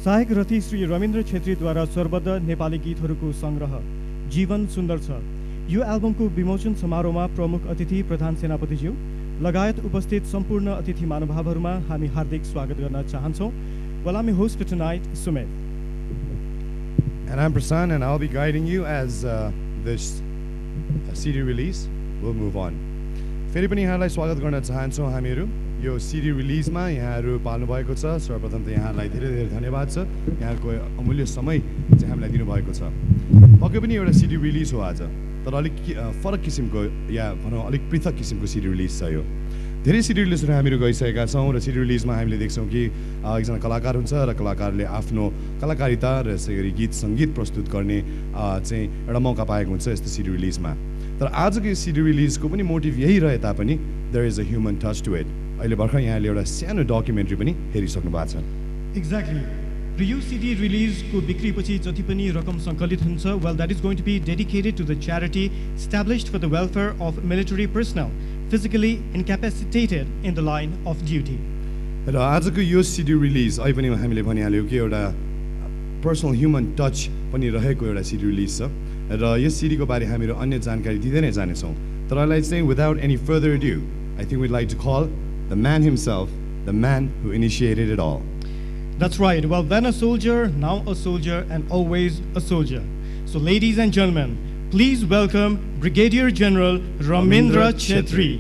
सहायक रथी श्री रमेन्द्र छेत्रीद्वारा सर्वदा नेपाली गीतहरूको सङ्ग्रह जीवन सुन्दर छ। यो एल्बमको विमोचन समारोहमा प्रमुख अतिथि प्रधान सेनापतिज्यू लगायत उपस्थित सम्पूर्ण अतिथि महानुभावहरूमा हामी हार्दिक स्वागत गर्न चाहन्छौँ। Well, I'm your host for tonight, Sumit. And I'm Prasan, and I'll be guiding you as this CD release will move on. फेरि पनि यहाँलाई स्वागत गर्न चाहन्छौँ हामीहरू यो CD रिलिजमा यहाँहरू पाल्नु भएको छ। सर्वप्रथम त यहाँलाई धेरै धेरै धन्यवाद छ, यहाँको अमूल्य समय चाहिँ हामीलाई दिनुभएको छ। पक्कै पनि एउटा CD रिलिज हो आज, तर अलिक फरक किसिमको या भनौँ अलिक पृथक किसिमको CD रिलिज छ। यो धेरै CD रिलिजहरू हामीहरू गइसकेका छौँ र CD रिलिजमा हामीले देख्छौँ कि एकजना कलाकार हुन्छ र कलाकारले आफ्नो कलाकारिता र यसै गरी गीत सङ्गीत प्रस्तुत गर्ने चाहिँ एउटा मौका पाएको हुन्छ यस्तो CD रिलिजमा। तर आजको यो CD रिलिजको पनि मोटिभ यही रहे तापनि there is a human touch to it. अहिले भर्खर यहाँले एउटा सानो डकुमेन्ट्री पनि हेरिसक्नु भएको छ। एक्ज्याक्टली। र यो CD रिलिजको बिक्रीपछि जति पनि रकम सङ्कलित हुन्छ, well that is going to be dedicated to the charity established for the welfare of military personnel physically incapacitated in the line of duty. र आजको यो CD रिलिज अहिले पनि हामीले भनिहाल्यौँ कि एउटा पर्सनल ह्युमन टच पनि रहेको एउटा CD रिलिज छ र यस सीडीको बारे हामीहरू अन्य जानकारी दिँदै नै जानेछौँ। तर अहिले चाहिँ without any further ado I think we'd like to call the man himself, the man who initiated it all. That's right. Well, then a soldier, now a soldier, and always a soldier. So ladies and gentlemen, please welcome Brigadier General Ramendra Chetri.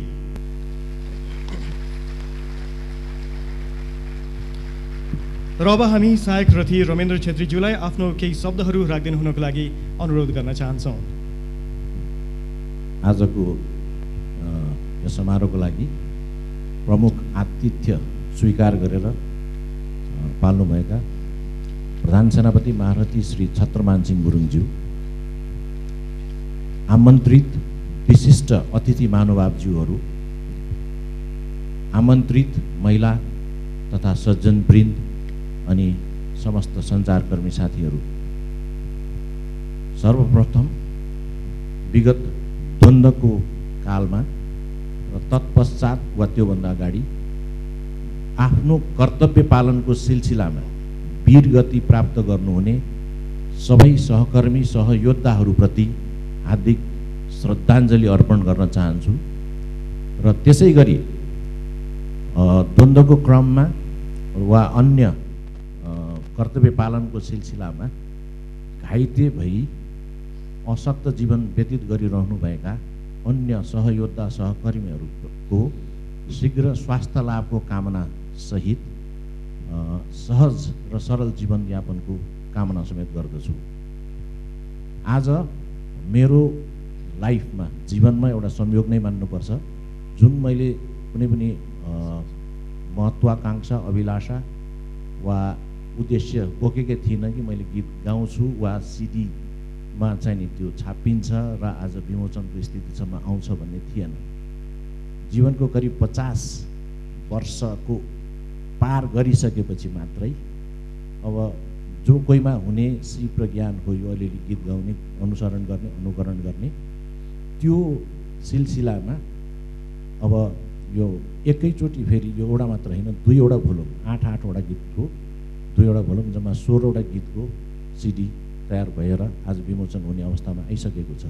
र अब हामी सहायक रथी रमेन्द्र छेत्रीज्यूलाई आफ्नो केही शब्दहरू राखिदिनु हुनको लागि अनुरोध गर्न चाहन्छौँ। आजको यो समारोहको लागि प्रमुख आतिथ्य स्वीकार गरेर पाल्नुभएका प्रधान सेनापति महारथी श्री छत्रमानसिंह गुरुङज्यू, आमन्त्रित विशिष्ट अतिथि महानुभावज्यूहरू, आमन्त्रित महिला तथा सज्जनवृन्द अनि समस्त सञ्चारकर्मी साथीहरू, सर्वप्रथम विगत द्वन्द्वको कालमा र तत्पश्चात वा त्योभन्दा अगाडि आफ्नो कर्तव्य पालनको सिलसिलामा वीरगति प्राप्त गर्नुहुने सबै सहकर्मी सहयोद्धाहरूप्रति हार्दिक श्रद्धाञ्जली अर्पण गर्न चाहन्छु। र त्यसै गरी द्वन्द्वको क्रममा वा अन्य कर्तव्य पालनको सिलसिलामा घाइते भई अशक्त जीवन व्यतीत गरिरहनुभएका अन्य सहयोद्धा सहकर्मीहरूको शीघ्र स्वास्थ्य लाभको कामना सहित सहज र सरल जीवनयापनको कामना समेत गर्दछु। आज मेरो लाइफमा जीवनमा एउटा संयोग नै मान्नुपर्छ, जुन मैले कुनै पनि महत्त्वाकांक्षा अभिलाषा वा उद्देश्य बोकेकै थिइनँ कि मैले गीत गाउँछु वा सिडीमा चाहिँ नि त्यो छापिन्छ र आज विमोचनको स्थितिसम्म आउँछ भन्ने थिएन। जीवनको करिब 50 वर्षको पार गरिसकेपछि मात्रै अब जो कोहीमा हुने सिप र ज्ञान हो यो अलिअलि गीत गाउने, अनुसरण गर्ने, अनुकरण गर्ने, त्यो सिलसिलामा अब यो एकैचोटि फेरि यो एउटा मात्र होइन, 2वटा भोल्युम 8-8वटा गीतको 2वटा भोल्युम जम्मा 16वटा गीतको सिडी तयार भएर आज विमोचन हुने अवस्थामा आइसकेको छ।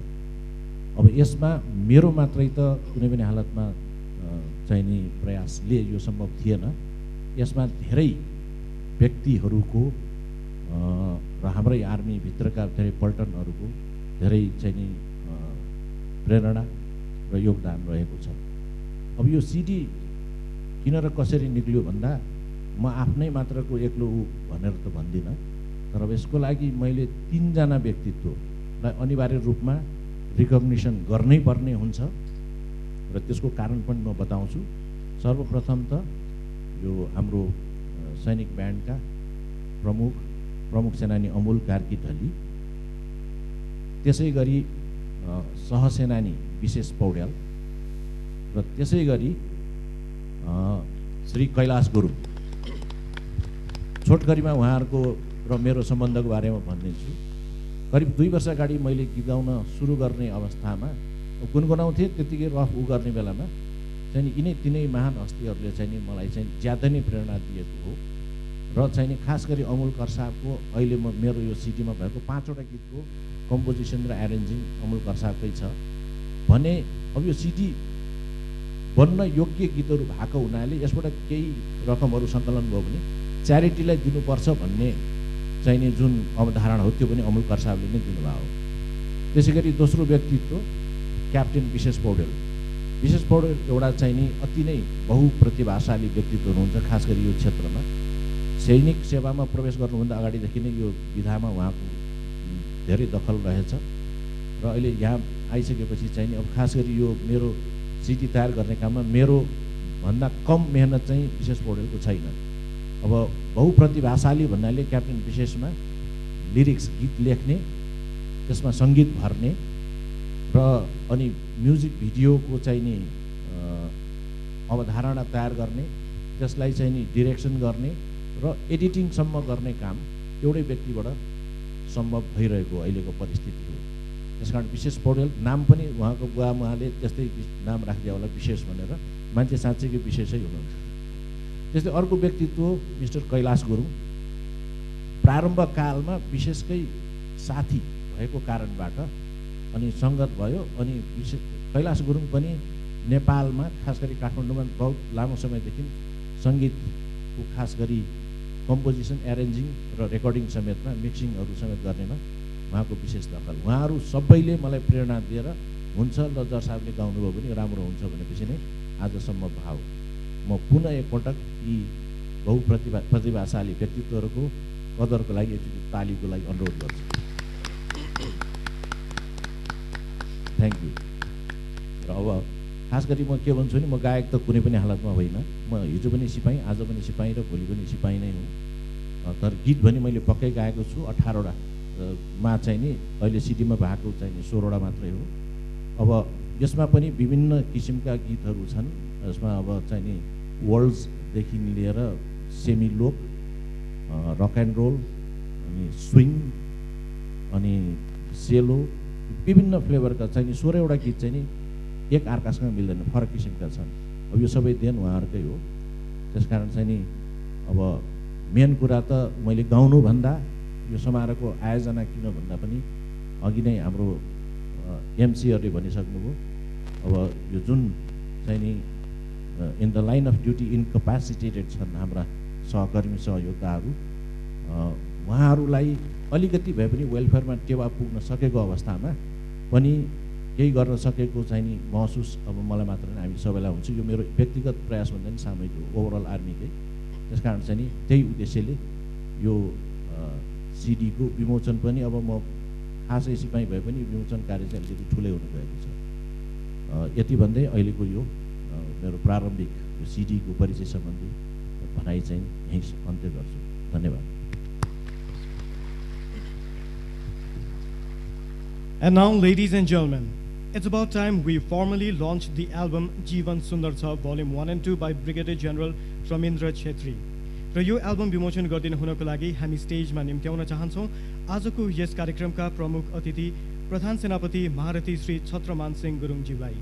अब यसमा मेरो मात्रै त कुनै पनि हालतमा चाहिँ नि प्रयासले यो सम्भव थिएन। यसमा धेरै व्यक्तिहरूको र हाम्रै आर्मीभित्रका धेरै पल्टनहरूको धेरै चाहिँ नि प्रेरणा र योगदान रहेको छ। अब यो सिडी किन र कसरी निक्ल्यो भन्दा म आफ्नै मात्रको एक्लो भनेर त भन्दिनँ, तर अब यसको लागि मैले 3 जना व्यक्तित्वलाई अनिवार्य रूपमा रिकग्निसन गर्नै पर्ने हुन्छ र त्यसको कारण पनि म बताउँछु। सर्वप्रथम त यो हाम्रो सैनिक ब्यान्डका प्रमुख सेनानी अमूल कार्की ढली, त्यसै गरी सहसेनानी विशेष पौड्याल र त्यसै गरी श्री कैलाश गुरुङ। छोटकरीमा उहाँहरूको र मेरो सम्बन्धको बारेमा भनिदिन्छु। करिब 2 वर्ष अगाडि मैले गीत गाउन सुरु गर्ने अवस्थामा गुनगुनाउँथेँ, त्यतिकै रफ गर्ने बेलामा चाहिँ यिनै तिनै महान हस्तीहरूले चाहिँ मलाई चाहिँ ज्यादा नै प्रेरणा दिएको हो। र चाहिँ नि खास गरी अमुल कर्साको अहिले मेरो यो सिडीमा भएको 5वटा गीतको कम्पोजिसन र एरेन्जिङ अमुल कर्साकै छ भने अब यो सिडी बन्न योग्य गीतहरू भएको हुनाले यसबाट केही रकमहरू सङ्कलन भयो भने च्यारिटीलाई दिनुपर्छ भन्ने चाहिँ नि जुन अवधारणा हो त्यो पनि अमुल कर्साले नै दिनुभएको हो। त्यसै गरी दोस्रो व्यक्तित्व क्याप्टेन विशेष पौडेल। विशेष पौडेल एउटा चाहिँ नि अति नै बहुप्रतिभाशाली व्यक्तित्व हुनुहुन्छ खास गरी यो क्षेत्रमा। सैनिक सेवामा प्रवेश गर्नुभन्दा अगाडिदेखि नै यो विधामा उहाँको धेरै दखल रहेछ र अहिले यहाँ आइसकेपछि चाहिँ नि अब खास गरी यो मेरो सिडी तयार गर्ने काममा मेरो भन्दा कम मेहनत चाहिँ विशेष पौडेलको छैन। अब बहुप्रतिभाशाली भन्नाले क्याप्टेन विशेषमा लिरिक्स गीत लेख्ने, त्यसमा सङ्गीत भर्ने र अनि म्युजिक भिडियोको चाहिँ नि अवधारणा तयार गर्ने, त्यसलाई चाहिँ नि डिरेक्सन गर्ने र एडिटिङसम्म गर्ने काम एउटै व्यक्तिबाट सम्भव भइरहेको अहिलेको परिस्थिति हो। त्यसकारण विशेष पौडेल नाम पनि उहाँको बुवाआमाले त्यस्तै नाम राखिदियो होला विशेष भनेर, मान्छे साँच्चैकै विशेषै हुनुहुन्छ। त्यस्तै अर्को व्यक्तित्व मिस्टर कैलाश गुरुङ। प्रारम्भ कालमा विशेषकै साथी भएको कारणबाट अनि सङ्गत भयो अनि कैलाश गुरुङ पनि नेपालमा खास गरी काठमाडौँमा बहुत लामो समयदेखि सङ्गीतको खास गरी कम्पोजिसन, एरेन्जिङ र रेकर्डिङ समेतमा मिक्सिङहरू समेत गर्नेमा उहाँको विशेष दखल। उहाँहरू सबैले मलाई प्रेरणा दिएर हुन्छ ल जर साहबले गाउनुभयो भने राम्रो हुन्छ भनेपछि नै आजसम्म भाव। म पुनः एकपटक यी प्रतिभाशाली व्यक्तित्वहरूको कदरको लागि एकचोटि तालीको लागि अनुरोध गर्छु। Thank you. र अब खास गरी म के भन्छु नि, म गायक त कुनै पनि हालतमा होइन। म हिजो पनि सिपाही, आज पनि सिपाही र भोलि पनि सिपाही नै हुँ। तर गीत भने मैले पक्कै गाएको छु 18वटा मा चाहिँ नि अहिले सिडीमा भएको चाहिँ नि 16वटा मात्रै हो। अब यसमा पनि विभिन्न किसिमका गीतहरू छन्। यसमा अब चाहिँ नि वर्ल्ड्सदेखि लिएर सेमी लोक, रक एन्ड रोल, अनि स्विङ, अनि सेलो, विभिन्न फ्लेभरका चाहिँ नि 16वटा गीत चाहिँ नि एक अर्कासँग मिल्दैन, फरक किसिमका छन्। अब यो सबै देन उहाँहरूकै हो। त्यसकारण चाहिँ नि अब मेन कुरा त मैले गाउनुभन्दा यो समारोहको आयोजना किन भन्दा पनि अघि नै हाम्रो एमसीहरूले भनिसक्नुभयो। अब यो जुन चाहिँ नि in the line of duty incapacitated छन् हाम्रा सहकर्मी सहयोद्धाहरू, उहाँहरूलाई अलिकति भए पनि वेलफेयरमा टेवा पुग्न सकेको अवस्थामा पनि केही गर्न सकेको चाहिँ नि महसुस अब मलाई मात्र नै हामी सबैलाई हुन्छ। यो मेरो व्यक्तिगत प्रयास भन्दा पनि सामूहिक हो, ओभरअल आर्मीकै। त्यसकारण चाहिँ नि त्यही उद्देश्यले यो सिडीको विमोचन पनि अब म खासै सिपाही भए पनि विमोचन कार्य चाहिँ अलिकति ठुलै हुनुभएको छ। यति भन्दै अहिलेको यो मेरो प्रारम्भिक यो सिडीको परिचय सम्बन्धी भनाइ चाहिँ यहीँ अन्त्य गर्छु। धन्यवाद। And now, ladies and gentlemen, it's about time we formally launched the album Jivan Sundar Cha Volume 1 and 2 by Brigadier General Ramendra Chhetri. र यो एल्बम विमोचन गरिदिनु हुनको लागि हामी स्टेजमा निम्त्याउन चाहन्छौँ आजको यस कार्यक्रमका प्रमुख अतिथि प्रधान सेनापति महारथी Shri Chhatraman Singh गुरुङज्यूलाई।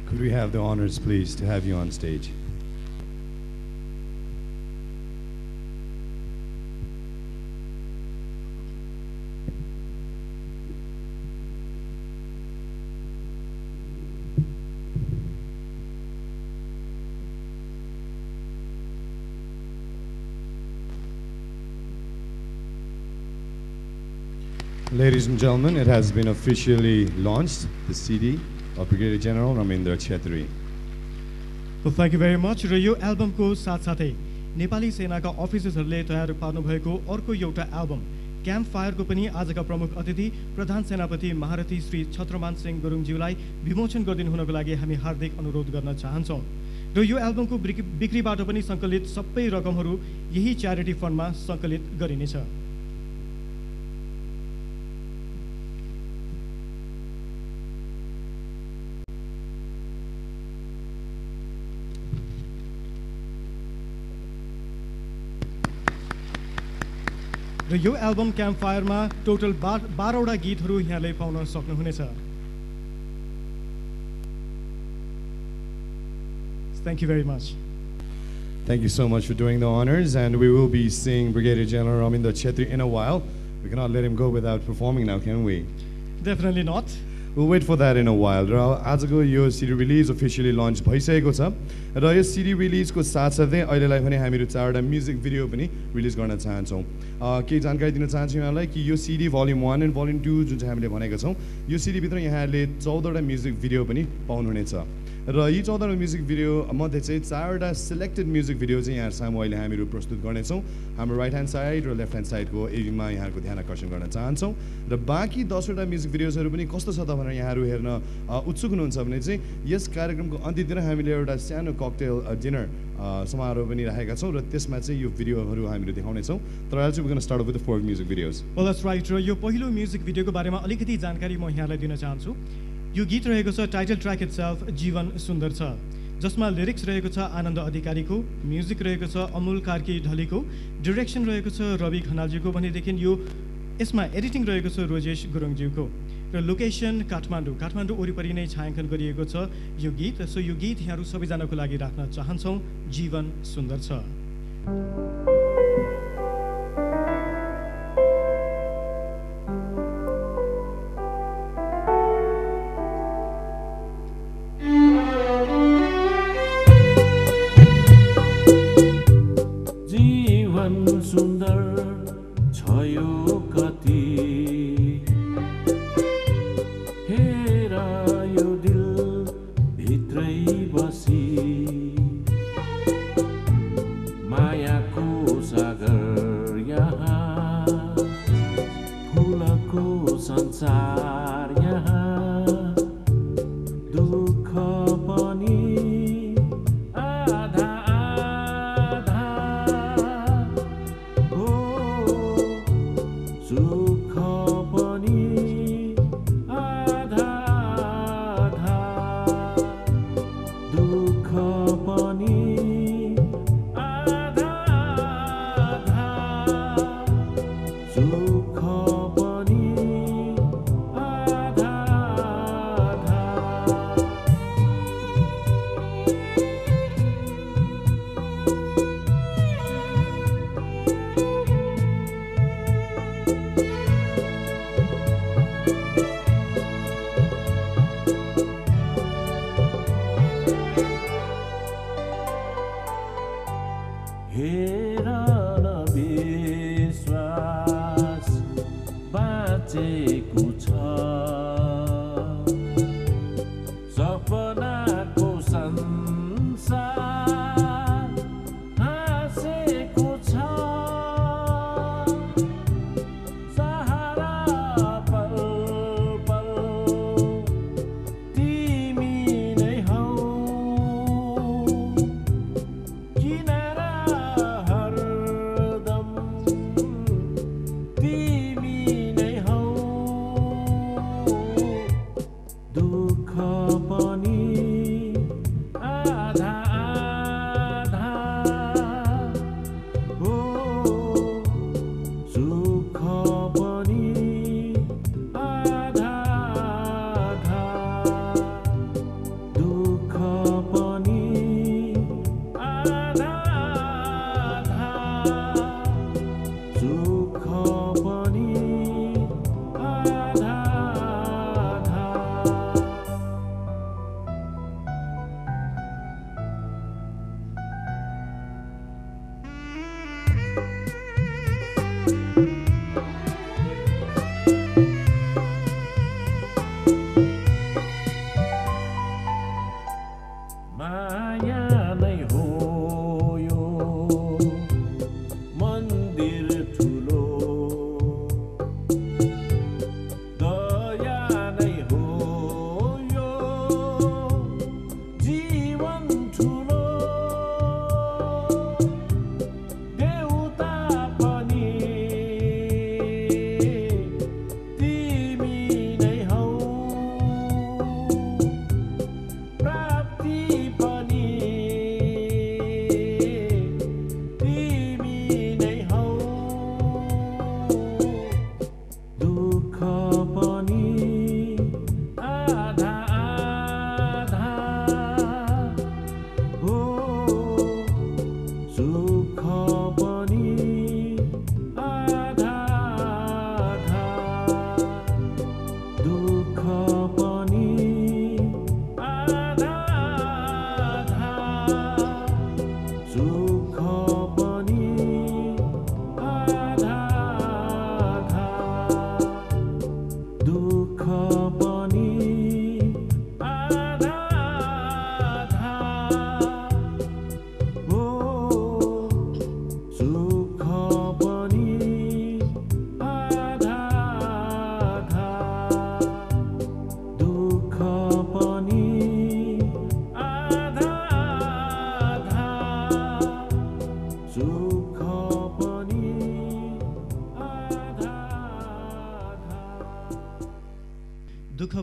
Could we have the honors, please, to have you on stage? Ladies and gentlemen, it has been officially launched, the CD of Brigadier General Ramendra Chhetri. Well, thank you very much. र यो एल्बमको साथसाथै नेपाली सेनाका अफिसर्सहरूले तयार पार्नुभएको अर्को एउटा album camp फायरको पनि आजका प्रमुख अतिथि प्रधान सेनापति महारथी श्री छत्रमान सिंह गुरुङज्यूलाई विमोचन गरिदिनु हुनको लागि हामी हार्दिक अनुरोध गर्न चाहन्छौँ। र यो एल्बमको बिक्रीबाट पनि सङ्कलित सबै रकमहरू यही च्यारिटी फन्डमा सङ्कलित गरिनेछ। र यो एल्बम क्याम्प फायरमा टोटल 12वटा गीतहरू यहाँले पाउन सक्नुहुनेछ। Thank you very much. Thank you so much for doing the honors, and we will be seeing Brigadier General Raminder Chetri in a while. We cannot let him go without performing now, can we? Definitely not. We'll wait for that in a while. र आजको यो CD release officially lunch भइसकेको छ र यो CD रिलिजको साथसाथै अहिलेलाई पनि हामीहरू 4वटा म्युजिक भिडियो पनि रिलिज गर्न चाहन्छौँ। केही जानकारी दिन चाहन्छु यहाँलाई कि यो सिडी भोल्युम 1 एन्ड भोल्युम 2 जुन चाहिँ हामीले भनेका छौँ, यो सिडीभित्र यहाँहरूले 14वटा म्युजिक भिडियो पनि पाउनुहुनेछ र यी 14वटा म्युजिक भिडियो मध्ये चाहिँ 4वटा सिलेक्टेड म्युजिक भिडियो चाहिँ यहाँ सामु अहिले हामीहरू प्रस्तुत गर्नेछौँ। हाम्रो राइट ह्यान्ड साइड र लेफ्ट ह्यान्ड साइडको एरियामा यहाँको ध्यान आकर्षण गर्न चाहन्छौँ र बाँकी 10वटा म्युजिक भिडियोजहरू पनि कस्तो छ त भनेर यहाँहरू हेर्न उत्सुक हुनुहुन्छ भने चाहिँ यस कार्यक्रमको अन्त्यतिर हामीले एउटा सानो ककटेल डिनर समारोह पनि राखेका छौँ र त्यसमा चाहिँ यो भिडियोहरू हामीले देखाउनेछौँ। तर आज चाहिँ we're gonna start off with the 4 music videos. Well, that's right. र यो पहिलो म्युजिक भिडियोको बारेमा अलिकति जानकारी म यहाँलाई दिन चाहन्छु। यो गीत रहेको छ टाइटल ट्र्याक इटसेल्फ जीवन सुन्दर छ, जसमा लिरिक्स रहेको छ आनन्द अधिकारीको, म्युजिक रहेको छ अमुल कार्की ढलीको, डिरेक्सन रहेको छ रवि खनालजीको भनेदेखि यो यसमा एडिटिङ रहेको छ रोजेश गुरुङज्यूको र लोकेसन काठमाडौँ वरिपरि नै छायाङ्कन गरिएको छ यो गीत। सो यो गीत यहाँहरू सबैजनाको लागि राख्न चाहन्छौँ, जीवन सुन्दर छ।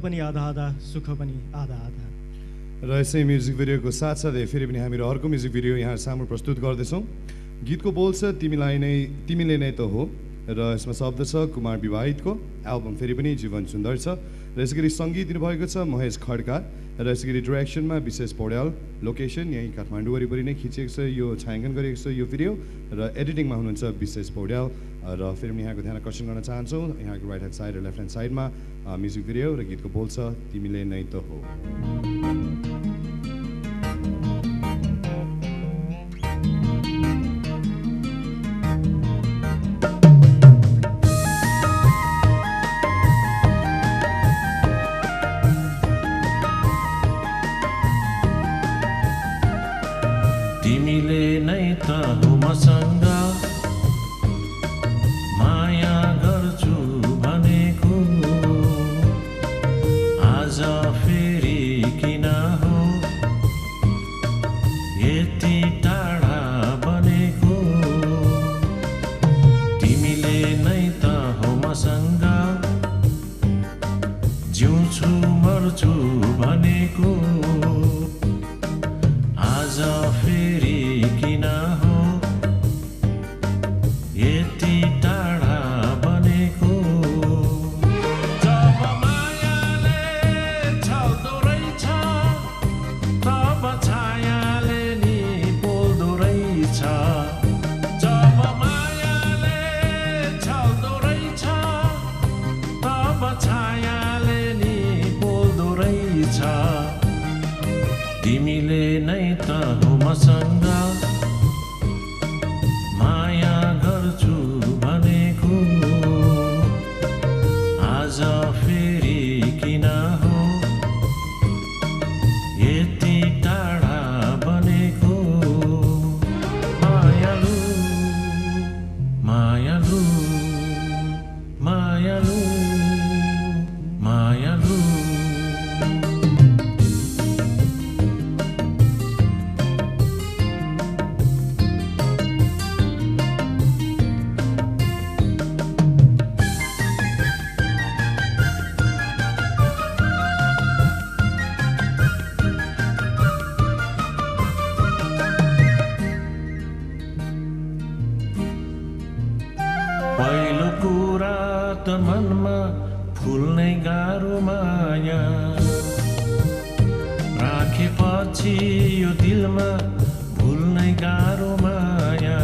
पनि आधा आधा सुख पनि आधा आधा। र यसै म्युजिक भिडियोको साथसाथै फेरि पनि हामीहरू अर्को म्युजिक भिडियो यहाँ सामु प्रस्तुत गर्दैछौँ। गीतको बोल छ तिमीले नै त हो र यसमा शब्द छ कुमार विवाहितको। एल्बम फेरि पनि जीवन सुन्दर छ र यसै गरी सङ्गीत दिनुभएको छ महेश खड्का र यसै गरी डिरेक्सनमा विशेष पौड्याल। लोकेसन यहीँ काठमाडौँ वरिपरि नै खिचिएको छ, यो छायाङ्कन गरिएको छ यो भिडियो र एडिटिङमा हुनुहुन्छ विशेष पौड्याल। र फेरि पनि यहाँको ध्यान आकर्षण गर्न चाहन्छौँ यहाँको राइट ह्यान्ड साइड र लेफ्ट ह्यान्ड साइडमा म्युजिक भिडियो र गीतको बोल छ तिमीले नै त हो। तिमीले नै त हो मसँग माया गर्छु भनेको, आज फेरि किन हो यति टाढा बनेको। तिमीले नै त हो मसँग जिउँछु मर्छु भनेको, आज फेरि किन हो यति टाढा बनेको। जब मायाले छल्दो रहेछ तब छायाले नि बोल्दो रहेछ। जब मायाले छल्दो रहेछ तब छायाले नि बोल्दो रहेछ। तिमीले नै त हो मसँग माया गर्छु भनेको, आज फेरि किन हो यति टाढा बनेको। मायालु मायालु मायालु मायालु। पहिलो कुरा त मनमा फुल्ने गाह्रो माया, राखेपछि यो दिलमा भुल्ने गाह्रो माया।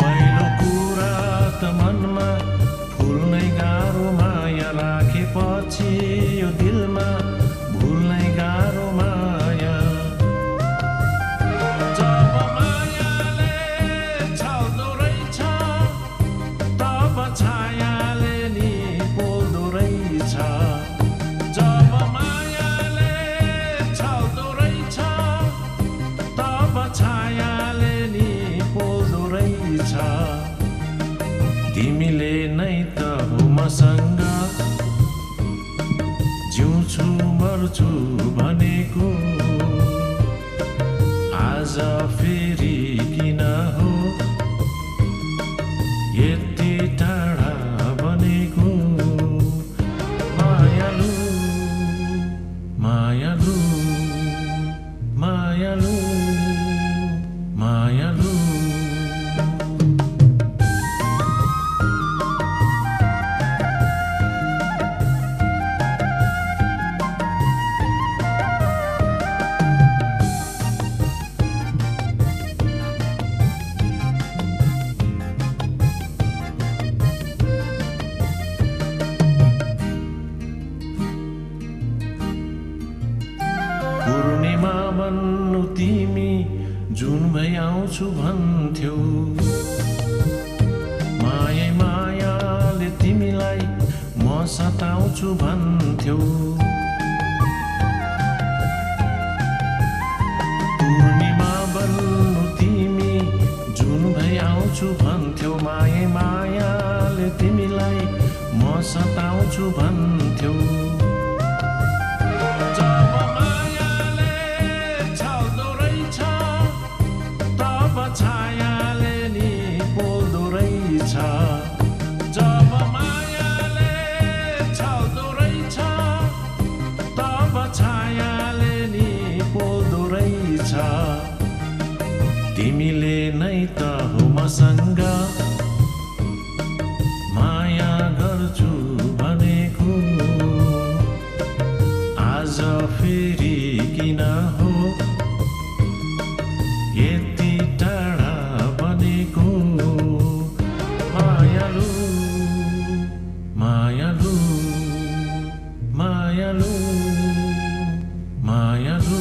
पहिलो कुरा त मनमा फुल्ने गाह्रो माया, राखेपछि यो दिलमा भुल्ने गाह्रो माया। जब मायाले छल्दो रहेछ तब छायाले नि बोल्दो रहेछ। जब मायाले छल्दो रहेछ तब छायाले नि बोल्दो रहेछ। तिमीले नै त हो मसँग जिउँछु मर्छु भनेको, आज फेरि किन हो यति टाढा बनेको। मायालु मायालु मायालु मायालु। पूर्णिमा बन्नु तिमी जुन भई आउँछु भन्थ्यौ, माया मायाले तिमीलाई म सताउँछु भन्थ्यौ। पूर्णिमा बन्नु तिमी जुन भई आउँछु भन्थ्यौ, माया मायाले तिमीलाई म सताउँछु भन्थ्यौ। जब मायाले छल्दो रहेछ तब छायाले नि बोल्दो रहेछ। जब गर्छु भनेको आज फेरि किन हो यति टाढा बनेको मायालु मायालु मायालु मायालु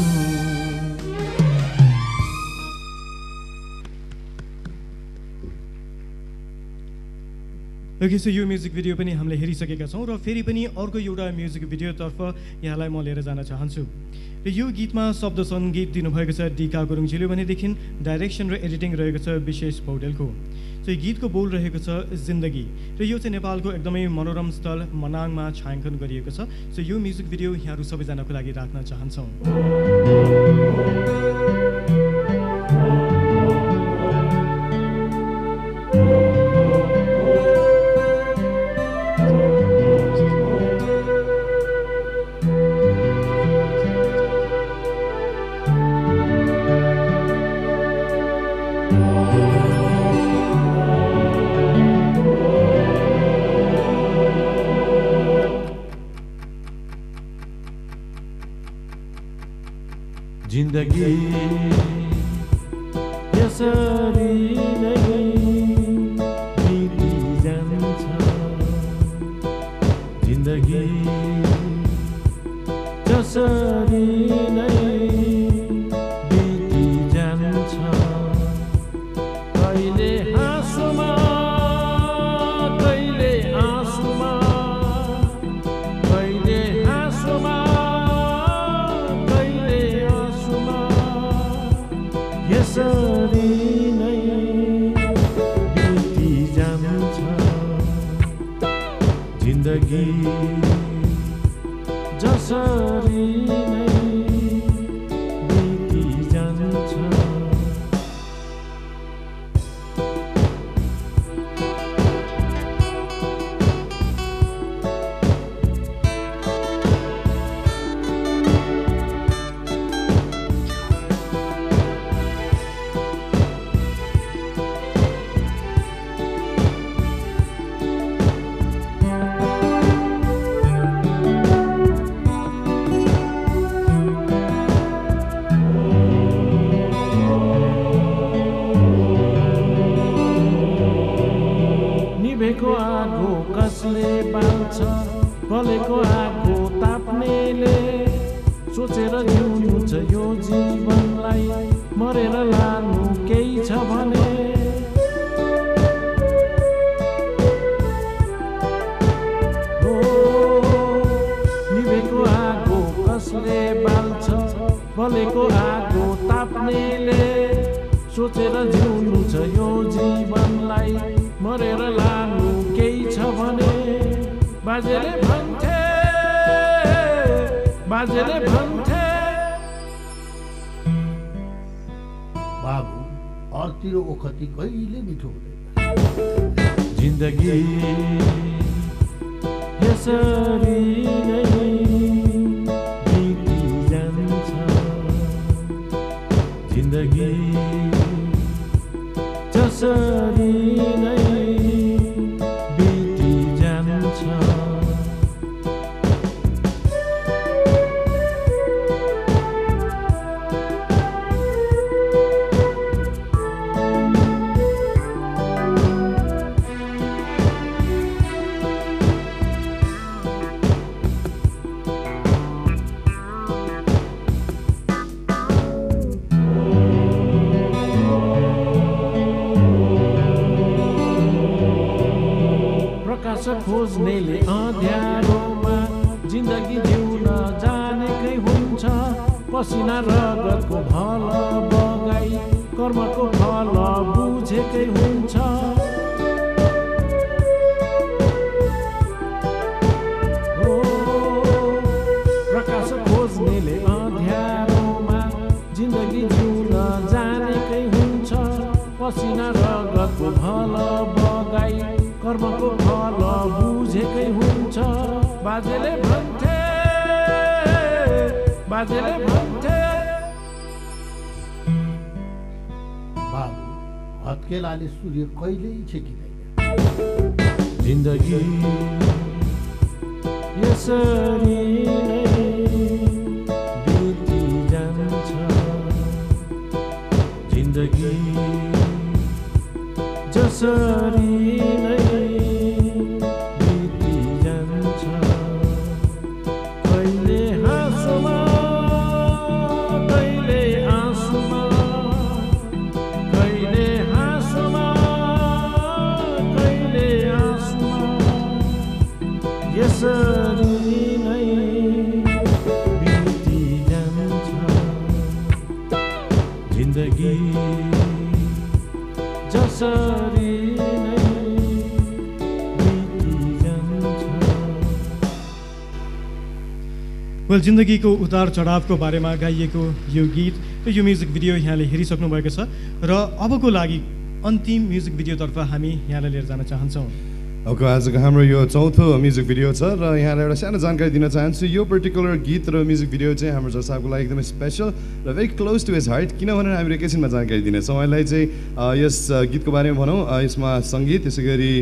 ओके सो यो म्युजिक भिडियो पनि हामीले हेरिसकेका छौँ र फेरि पनि अर्को एउटा म्युजिक भिडियोतर्फ यहाँलाई म लिएर जान चाहन्छु र यो गीतमा शब्द सङ्गीत दिनुभएको छ डिका गुरुङजीले भनेदेखि डाइरेक्सन र एडिटिङ रहेको छ विशेष पौडेलको सो यो गीतको बोल रहेको छ जिन्दगी र यो चाहिँ नेपालको एकदमै मनोरम स्थल मनाङमा छायाङ्कन गरिएको छ सो यो म्युजिक भिडियो यहाँहरू सबैजनाको लागि राख्न चाहन्छौँ जिन्दगी यसरी नै बिति जान्छ जिन्दगी जसरी नै बिति जान्छ कहिले हाँसोमा कहिले आँसुमा कहिले हाँसोमा यसरी नै बिति जान्छ जिन्दगी जसरी नै बिति जान्छ निभेको आगो कसले बाल्छ बलेको आगो ताप्नेले सोचेर जिउनु छ यो जीवनलाई मरेर लानु केही छ भने निभेको आगो कसले बाल्छ बलेको आगो ताप्नेले सोचेर जिउनु छ यो जीवनलाई मरेर लानु केही छ भने बाजेले भन्थे बाबु अर्तिर ओखती कहिले मिठो हुँदैन जिन्दगी यसरी नै बिति जान्छ जिन्दगी जसरी नै बिति जान्छ खोज्नेले अँध्यारोमा जिन्दगी जिउन जानेकै हुन्छ पसिना रगतको भल बगाई कर्मको फल बुझेकै हुन्छ प्रकाश खोज्नेले अँध्यारोमा जिन्दगी जिउन जानेकै हुन्छ पसिना रगतको भल बगाई कर्मको फल बुझेकै हुन्छ बाजेले भन्थे बाबु हत्केलाले सूर्य कहिल्यै छेकिँदैन जिन्दगी यसरी नै बिति जान्छ जिन्दगी जसरी नै बिति जान्छ कहिले हाँसोमा कहिले आँसुमा कहिले हाँसोमा कहिले आँसुमा यसरी नै बिति जान्छ जिन्दगी जसरी नै बिति जान्छ। वेल जिन्दगीको उतार चढावको बारेमा गाइएको यो गीत र यो म्युजिक भिडियो यहाँले हेरिसक्नु भएको छ र अबको लागि अन्तिम म्युजिक भिडियोतर्फ हामी यहाँलाई लिएर जान चाहन्छौँ। ओके, आजको हाम्रो यो चौथो म्युजिक भिडियो छ र यहाँलाई एउटा सानो जानकारी दिन चाहन्छु। यो पर्टिकुलर गीत र म्युजिक भिडियो चाहिँ हाम्रो जसाको लागि एकदमै स्पेसल र very close to his heart. किनभने हामीले एकैछिनमा जानकारी दिनेछौँ। उहाँलाई चाहिँ यस गीतको बारेमा भनौँ, यसमा सङ्गीत, त्यसै गरी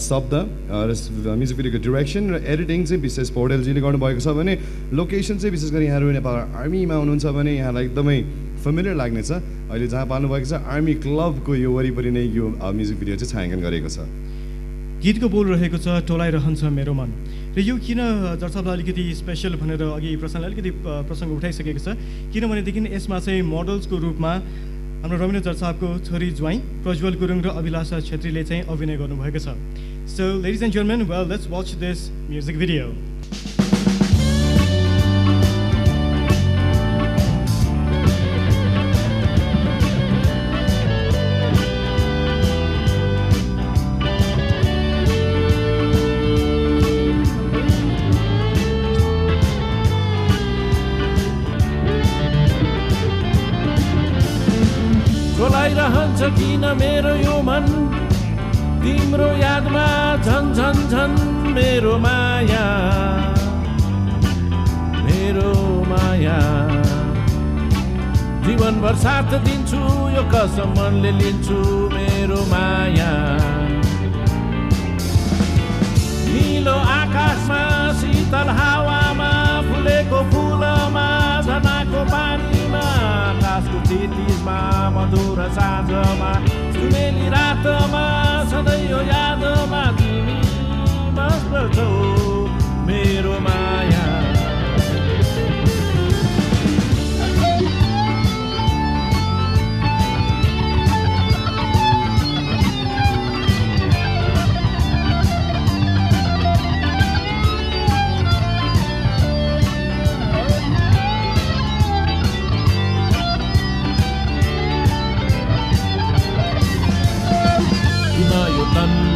शब्द र म्युजिक भिडियोको डिरेक्सन र एडिटिङ चाहिँ विशेष पौडेलजीले गर्नुभएको छ भने लोकेसन चाहिँ विशेष गरी यहाँहरू नेपाल आर्मीमा हुनुहुन्छ भने यहाँलाई एकदमै फेमिलियर लाग्नेछ। अहिले जहाँ पाल्नुभएको छ आर्मी क्लबको यो वरिपरि नै यो म्युजिक भिडियो चाहिँ छायाङ्कन गरेको छ। गीतको बोल रहेको छ टोलाइरहन्छ मेरो मन र यो किन दर्शकलाई अलिकति स्पेसल भनेर अघि प्रश्नले अलिकति प्रसङ्ग उठाइसकेको छ किनभनेदेखि यसमा चाहिँ मोडल्सको रूपमा हाम्रो रविन्द्र जर्साको छोरी ज्वाइँ प्रज्वल गुरुङ र अभिलाषा छेत्रीले चाहिँ अभिनय गर्नुभएको छ। So ladies and gentlemen, well let's watch this music video. टोलाइरहन्छ किन मेरो यो मन तिम्रो यादमा झन् झन् झन् मेरो माया जीवनभर साथ दिन्छु यो कसम मनले लिन्छु मेरो माया। नीलो आकाशमा शीतल हावामा फुलेको फुलमा झनाको पानीमा आकाशको क्षितिजमा मधुर साँझमा सुनेली रातमा सधैँ यो यादमा तिमी बस्दछौ मेरो माया।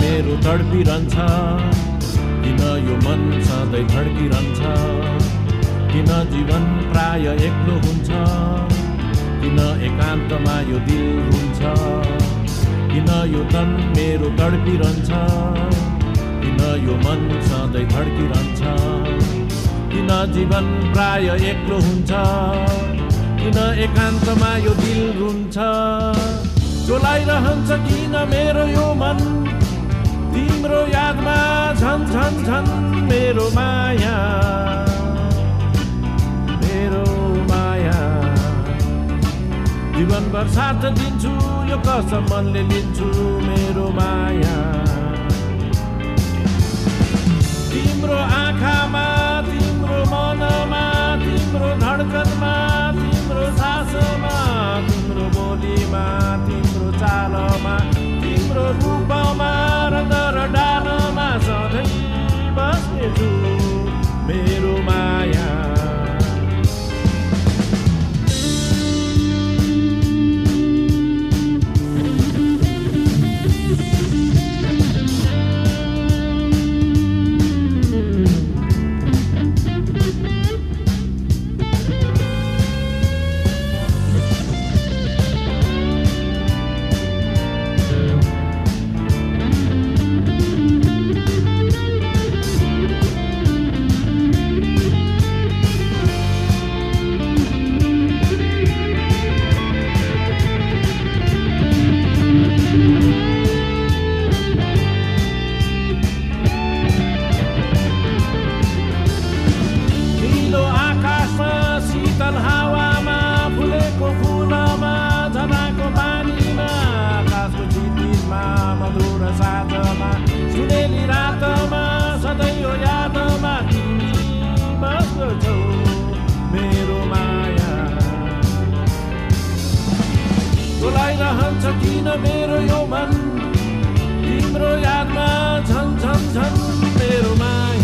मेरो तडपिरहन्छ किन यो मन सधैँ धड्किरहन्छ किन जीवन प्राय एक्लो हुन्छ किन एकान्तमा यो दिल हुन्छ किन यो तन मेरो तडपिरहन्छ किन यो मन सधैँ धड्किरहन्छ किन जीवन प्राय एक्लो हुन्छ किन एकान्तमा यो दिल रुन्छ। टोलाइरहन्छ किन मेरो यो मन तिम्रो यादमा झन् झन् झन् मेरो माया जीवनभर साथ दिन्छु यो कसम मनले लिन्छु मेरो माया। तिम्रो आँखामा तिम्रो मनमा तिम्रो धड्कनमा तिम्रो सासमा तिम्रो बोलीमा तिम्रो चालमा तिम्रो रूपमा रङ्ग र डालमा सधैँ बस्नेछु मेरो माया। डोलाइरहन्छ किन मेरो यो मन तिम्रो यादमा झन् झन् झन् मेरो माया